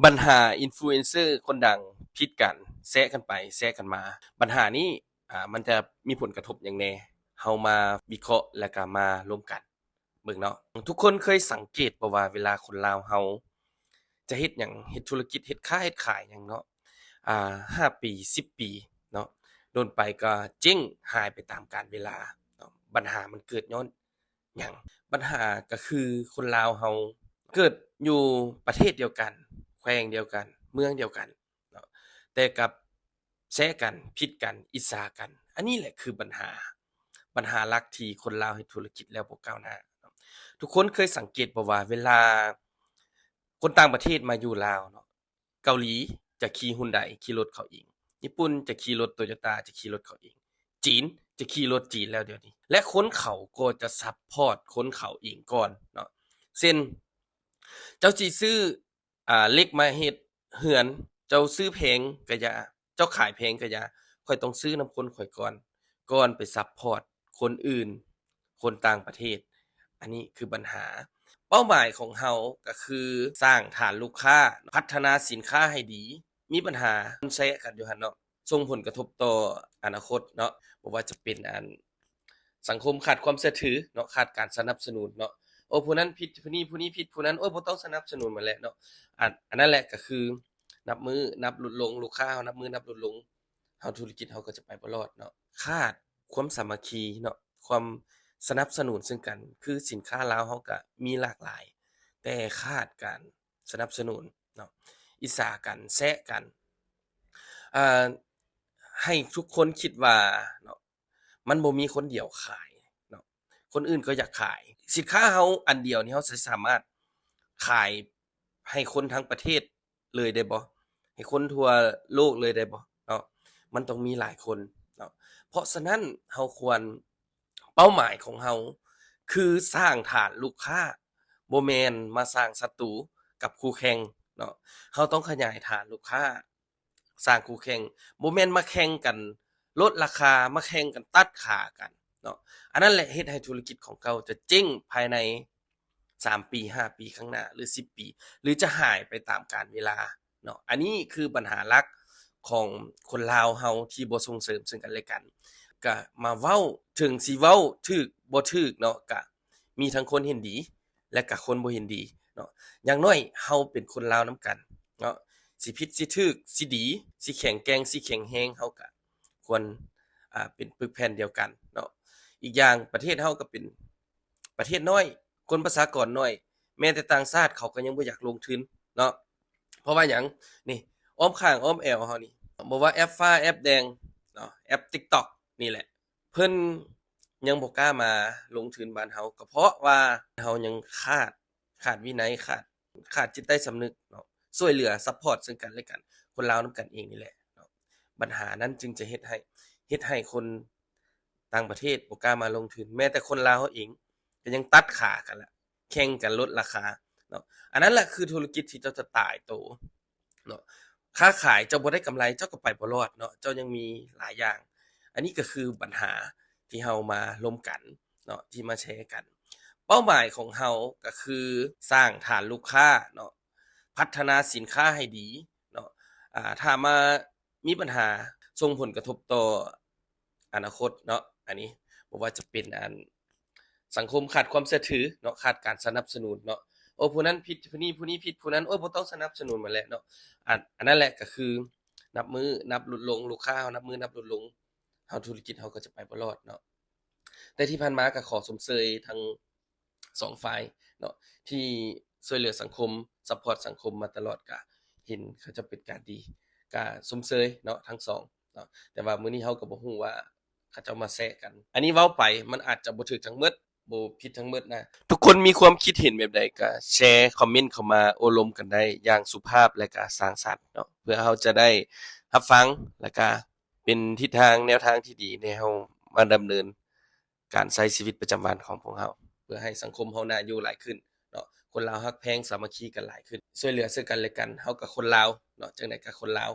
ບັນຫາອິນຟລູເອັນເຊີຄົນດັງຜິດກັນ ແຊະກັນໄປແຊະກັນມາ. ບັນຫານີ້ ອ່າ ມັນຈະມີຜົນກະທົບຫຍັງແດ່? ເຮົາມາວິເຄາະ ແລ້ວກະມາລົມກັນເບິ່ງເນາະ. ທຸກຄົນເຄີຍສັງເກດບໍ່ວ່າ ເວລາຄົນລາວເຮົາຈະເຮັດຫຍັງ, ເຮັດທຸລະກິດ, ເຮັດຄ້າເຮັດຂາຍຫຍັງເນາະ, ອ່າ ຫ້າປີ ສິບປີເນາະ, ດົນໄປກໍເຈັ້ງຫາຍໄປຕາມການເວລາເນາະ. ບັນຫາມັນເກີດຍ້ອນ ຫຍັງ? ບັນຫາກໍຄືຄົນລາວເຮົາເກີດຢູ່ປະເທດດຽວກັນ, ແຂວງດຽວກັນ, ເມືອງດຽວກັນເນາະ, ແຕ່ກັບແຊະກັນ, ຜິດກັນ, ອິດສາກັນ. ອັນນີ້ແຫຼະຄືບັນຫາ, ບັນຫາຫຼັກທີ່ຄົນລາວເຮັດທຸລະກິດແລ້ວບໍ່ກ້າວໜ້າເນາະ. ທຸກຄົນເຄີຍສັງເກດບໍ່ວ່າ ເວລາຄົນຕ່າງປະເທດມາຢູ່ລາວເນາະ, ເກົາຫຼີຈະຂີ່ຮຸນໄດ ຂີ່ລົດເຂົາເອງ, ຍີ່ປຸ່ນຈະຂີ່ລົດໂຕໂຍຕ້າ ຈະຂີ່ລົດເຂົາເອງ, ຈີນຈະຂີ່ລົດຈີນແລ້ວດຽວນີ້ ແລະ ຄົນເຂົາກໍຈະຊັບພອດຄົນເຂົາເອງກ່ອນເນາະ. ເຊັ່ນ ເຈົ້າຊິຊື້ ອ່າ ເຫຼັກມາເຮັດເຮືອນ, ເຈົ້າຊື້ແພງກະຢ່າ, ເຈົ້າຂາຍແພງກະຢ່າ, ຂ້ອຍຕ້ອງຊື້ນຳຄົນຂ້ອຍກ່ອນ, ກ່ອນໄປຊັບພອດຄົນອື່ນ, ຄົນຕ່າງປະເທດ. ອັນນີ້ຄືບັນຫາ. ເປົ້າໝາຍຂອງເຮົາກໍຄືສ້າງຖານລູກຄ້າ, ພັດທະນາສິນຄ້າໃຫ້ດີ. ມີບັນຫາ ແຊະກັນຢູ່ຫັ້ນເນາະ, ສົ່ງຜົນກະທົບຕໍ່ອະນາຄົດເນາະ, ບໍ່ວ່າຈະເປັນອັນ ສັງຄົມຂາດຄວາມເຊື່ອຖືເນາະ, ຂາດການສະໜັບສະໜູນເນາະ. ໂອ້ ຜູ້ນັ້ນຜິດຜູ້ນີ້, ຜູ້ນີ້ຜິດຜູ້ນັ້ນ, ໂອ້ຍ ບໍ່ຕ້ອງສະໜັບສະໜູນມັນແຫຼະເນາະ. ອັນ ອັນນັ້ນແຫຼະກໍຄືນັບມື້ນັບຫຼຸດລົງ, ລູກຄ້າເຮົານັບມື້ນັບຫຼຸດລົງ, ເຮົາ ທຸລະກິດເຮົາກໍຈະໄປບໍ່ລອດເນາະ. ຂາດຄວາມສາມັກຄີເນາະ, ຄວາມສະໜັບສະໜູນເຊິ່ງກັນ. ຄືສິນຄ້າລາວເຮົາກໍມີຫຼາກຫຼາຍ, ແຕ່ຂາດການສະໜັບສະໜູນເນາະ, ອິດສາກັນ, ແຊະກັນ, ເອີ່ ໃຫ້ທຸກຄົນຄິດວ່າເນາະ ມັນບໍ່ມີຄົນດຽວຂາຍເນາະ, ຄົນອື່ນກໍຢາກຂາຍ. ສິນຄ້າເຮົາອັນດຽວນີ້ ເຮົາຊິສາມາດຂາຍໃຫ້ຄົນທັງປະເທດເລີຍໄດ້ບໍ່? ໃຫ້ຄົນທົ່ວໂລກເລີຍໄດ້ບໍ່ເນາະ? ມັນຕ້ອງມີຫຼາຍຄົນເນາະ. ເພາະສະນັ້ນ ເຮົາຄວນ ເປົ້າໝາຍຂອງເຮົາຄືສ້າງຖານລູກຄ້າ, ບໍ່ແມ່ນມາສ້າງສັດຕູກັບຄູ່ແຂ່ງເນາະ. ເຮົາຕ້ອງຂະຫຍາຍຖານລູກຄ້າ, ສ້າງຄູ່ແຂ່ງ, ບໍ່ແມ່ນມາແຂ່ງກັນລົດລາຄາ, ມາແຂ່ງກັນຕັດຂາກັນເນາະ. ອັນນັ້ນແຫຼະເຮັດໃຫ້ທຸລະກິດຂອງເຈົ້າຈະເຈັ້ງພາຍໃນສາມປີ, ຫ້າປີຂ້າງໜ້າ ຫຼື ສິບປີ ຫຼື ຈະຫາຍໄປຕາມການເວລາເນາະ. ອັນນີ້ຄືບັນຫາຫຼັກຂອງຄົນລາວເຮົາທີ່ບໍ່ສົ່ງເສີມເຊິ່ງກັນແລະກັນ. ກະມາເວົ້າ, ເຖິງຊິເວົ້າຖືກບໍ່ຖືກເນາະ, ກະມີທັງຄົນເຫັນດີ ແລະກະຄົນບໍ່ເຫັນດີເນາະ. ຢ່າງໜ້ອຍເຮົາເປັນຄົນລາວນຳກັນເນາະ, ຊິຜິດຊິຖືກ, ຊິດີ ຊິແຂງແກ່ງ ຊິແຂງແຮງ, ເຮົາກະຄວນ ອ່າ ເປັນປຶກແຜ່ນດຽວກັນເນາະ. ອີກຢ່າງປະເທດເຮົາກໍເປັນປະເທດນ້ອຍ, ຄົນປະຊາກອນໜ້ອຍ, ແມ້ແຕ່ຕ່າງຊາດເຂົາກໍຍັງບໍ່ຢາກລົງທຶນເນາະ. ເພາະວ່າຫຍັງ? ນີ້ ອ້ອມຂ້າງອ້ອມແອວເຮົານີ້, ບໍ່ວ່າແອັບຟ້າແອັບແດງເນາະ, ແອັບຕິກຕັອກນີ້ແຫຼະ, ເພິ່ນຍັງບໍ່ກ້າມາລົງທຶນບ້ານເຮົາ ກໍເພາະວ່າເຮົາຍັງຂາດ, ຂາດວິໄນ, ຂາດ, ຂາດຈິດໃຕ້ສຳນຶກເນາະ, ຊ່ວຍເຫຼືອ ຊັບພອດເຊິ່ງກັນແລະກັນ, ຄົນລາວນຳກັນເອງນີ້ແຫຼະເນາະ. ບັນຫານັ້ນຈຶ່ງຈະເຮັດໃຫ້, ເຮັດໃຫ້ຄົນຕ່າງປະເທດບໍ່ກ້າມາລົງທຶນ, ແມ້ແຕ່ຄົນລາວເຮົາເອງກໍຍັງຕັດຂາກັນລະ, ແຂ່ງກັນລົດລາຄາເນາະ. ອັນນັ້ນລະຄືທຸລະກິດທີ່ເຈົ້າຈະຕາຍໂຕເນາະ. ຄ້າຂາຍເຈົ້າບໍ່ໄດ້ກຳໄລ, ເຈົ້າກໍໄປບໍ່ລອດເນາະ, ເຈົ້າຍັງມີຫຼາຍຢ່າງ. ອັນນີ້ກໍຄືບັນຫາທີ່ເຮົາມາລົມກັນເນາະ, ທີ່ມາແຊກັນ. ເປົ້າໝາຍຂອງເຮົາກໍຄືສ້າງຖານລູກຄ້າເນາະ, ພັດທະນາສິນຄ້າໃຫ້ດີເນາະ. ອ່າ ຖ້າມາມີບັນຫາ ສົ່ງຜົນກະທົບຕໍ່ອະນາຄົດເນາະ. ອັນນີ້ບໍ່ວ່າຈະເປັນອັນ ສັງຄົມຂາດຄວາມເຊື່ອຖືເນາະ, ຂາດການສະໜັບສະໜູນເນາະ. ໂອ້ ຜູ້ນັ້ນຜິດຜູ້ນີ້, ຜູ້ນີ້ຜິດຜູ້ນັ້ນ, ໂອ້ຍ ບໍ່ຕ້ອງສະໜັບສະໜູນມັນແຫຼະເນາະ. ອັນ ອັນນັ້ນແຫຼະກໍຄືນັບມື້ນັບຫຼຸດລົງ, ລູກຄ້າເຮົານັບມື້ນັບຫຼຸດລົງ, ເຮົາ ທຸລະກິດເຮົາກໍຈະໄປບໍ່ລອດເນາະ. ແຕ່ທີ່ຜ່ານມາກໍຂໍຊົມເຊີຍທັງສອງຝ່າຍເນາະ ທີ່ຊ່ວຍເຫຼືອສັງຄົມ, ຊັບພອດສັງຄົມມາຕະຫຼອດ, ກະເຫັນເຂົາເຈົ້າເປັນການດີ, ກະຊົມເຊີຍເນາະ ທັງສອງເນາະ. ແຕ່ວ່າມື້ນີ້ເຮົາກໍບໍ່ຮູ້ວ່າ ເຂົາເຈົ້າມາແຊະກັນ. ອັນນີ້ເວົ້າໄປມັນອາດຈະບໍ່ຖືກທັງໝົດ, ບໍ່ຜິດທັງໝົດນະ. ທຸກຄົນມີຄວາມຄິດເຫັນແບບໃດກໍແຊ ຄອມເມັນເຂົ້າມາໂອ້ລົມກັນໄດ້ຢ່າງສຸພາບ ແລະກະສ້າງສັນເນາະ, ເພື່ອເຮົາຈະໄດ້ຮັບຟັງ ແລະກະເປັນທິດທາງແນວທາງທີ່ດີໃນເຮົາມາດຳເນີນການໃຊ້ຊີວິດປະຈຳວັນຂອງພວກເຮົາ, ເພື່ອໃຫ້ສັງຄົມເຮົາໜ້າຢູ່ຫຼາຍຂຶ້ນເນາະ. ຄົນລາວຮັກແພງສາມັກຄີກັນຫຼາຍຂຶ້ນ, ຊ່ວຍເຫຼືອເຊິ່ງກັນແລະກັນ, ເຮົາກະຄົນລາວເນາະ, ຈັ່ງໃດກະຄົນລາວ.